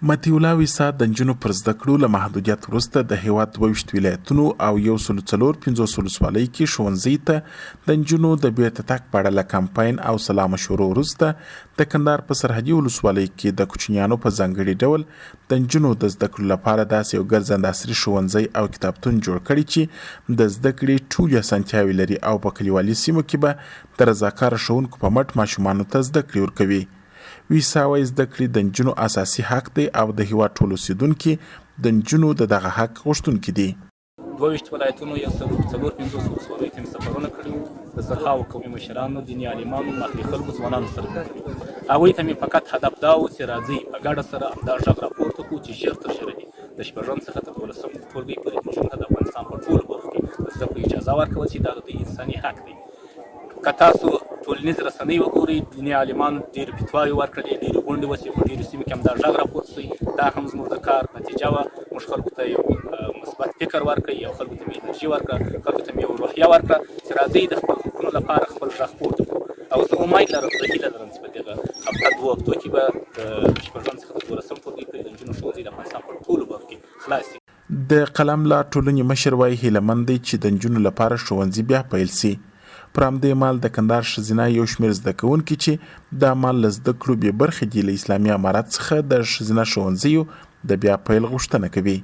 مطیع الله ویسا د نجونو پر زده کړو له محدودیت وروسته د هېواد 22 ولایتونو او 154 ولسوالۍ کې ښوونځي ته د نجونو د بیرته تګ په اړه له کمپاین او سلا مشورو وروسته د کندهار په سرحدي ولسوالۍ کې د کوچنیانو په ځانګړي ډول د نجونو د زده کړو لپاره داسې یو ګرځنده عصري ښوونځی او کتابتون جوړ کړي چې د زده کړې ټولې اسانتیاوې لري او په کلیوالي سیمو کې به د رضاکاره ښوونکو په مټ ماشومانو ته زده کړې ورکوي. ویسا وایي زده کړې د نجونو اساسي حق دی او د هیواد ټول اوسیدونکي د نجونو د دغه حق غوښتونکي دي. 22 ولایتونو 154 ولسوالیو ته مې سفرونه کړي وو، د زرهاوو قومي مشرانو، دیني عالمانو، محلي خلکو، ځوانانو سره مې کړي وو. هغوی ته مې فقط هدف دا و چې راځئ په ګډه سره همدا غږ راپورته کړو چې ژر تر ژره دې د شپږم څخه تر دولسم ټولګي پورې نجونو ته د افغانستان په ټولو برخو کې د زده کړو اجازه ورکول شي، دا د دوی انساني حق دی. که تاسو ټولنیز رسنۍ وګورئ، دیني عالمانو ډېرې فتواوې ورکړلې، ډېرې غونډې وشوې، په ډېرو سیمو کې همدا غږ راپورته شوی. دا هم زموږ د کار نتیجه وه. موږ خلکو ته یو مثبت فکر ورکړ، یو خلکو ته مې انرژي ورکړه، خلکو ته مې یو روحیه ورکړه چې راځئ د خپل حقونو لپاره خپل غږ پورته کړو. او زه امید لرم، زه هیله لرم چې په دغه هفته دوو هفتو کې به د شپږم څخه تر دولسم ټولګي پورې د نجونو ښوونځي د افغانستان په ټولو برخو کې خلاص شي. د قلم لار ټولنې مشر وايي، هیله مند دی چې د نجونو لپاره ښوونځي بیا پیل شي. پر همدې مهال د کندهار ښځینه یو شمېر زده کوونکي چې دا مهال له زده کړو بې برخې دي، له اسلامي امارت څخه د ښځینه ښوونځیو د بیا پیل غوښتنه کوي.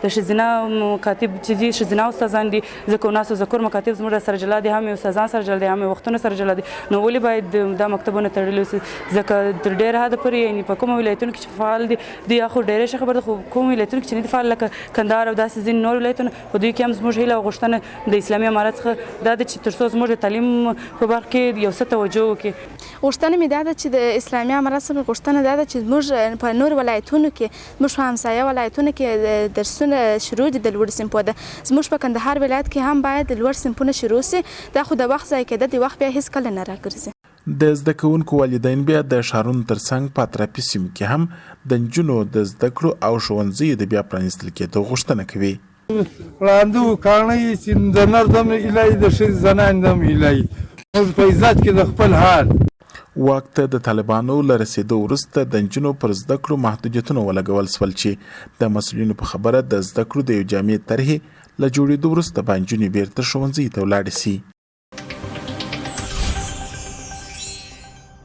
د ښځینه مکاتب چې دي، ښځینه استادان دي، ځکه اناث او ذکور مکاتب زموږ سره جلا دي، هم یې استادان سره جلا دي، هم یې وختونه سره جلا دي، نو ولې باید دا مکتبونه تړلي اوسي؟ ځکه تر ډېره حده پورې یعنې په کومو ولایتونو کې چې فعال دي، دوی یا خو ډېرې ښه خبره ده، خو کوم ولایتونو کې چې نه دي فعال لکه کندهار او داسې ځینې نور ولایتونه، په دوی کې هم زموږ هیله او غوښتنه د اسلامي امارت څخه دا ده چې تر څو زموږ د تعلیم په برخه کې یو څه توجه وکړي. غوښتنه مې دا ده چې د اسلامي امارت څخه مې غوښتنه دا ده چې زموږ په نورو ولایتونو کې، زموږ په همسایه ولایتونو کې درسونه شروع دي د لوړو صنفو د، زموږ په کندهار ولایت کې هم باید لوړ صنفونه شروع شي، دا خو د وخت ضایع کېده دي، وخت بیا هېڅکله نه راګرځي. د زده کوونکو والدین بیا د ښارونو ترڅنګ په اطرافي سیمو کې هم د نجونو د زده کړو او ښوونځیو د بیا پرانیستل کېدو غوښتنه کوي. ړانده و کاڼه یي چې د نر دم الهي د ښځې زنان دم الهي موږ په عزت کې د خپل حال. واک ته د طالبانو له رسېدو وروسته د نجونو پر زده کړو محدودیتونه ولګول شول چې د مسؤلینو په خبره د زده کړو د یو جامع طرحې له جوړېدو وروسته به نجونې بېرته ښوونځیو ته ولاړې شي.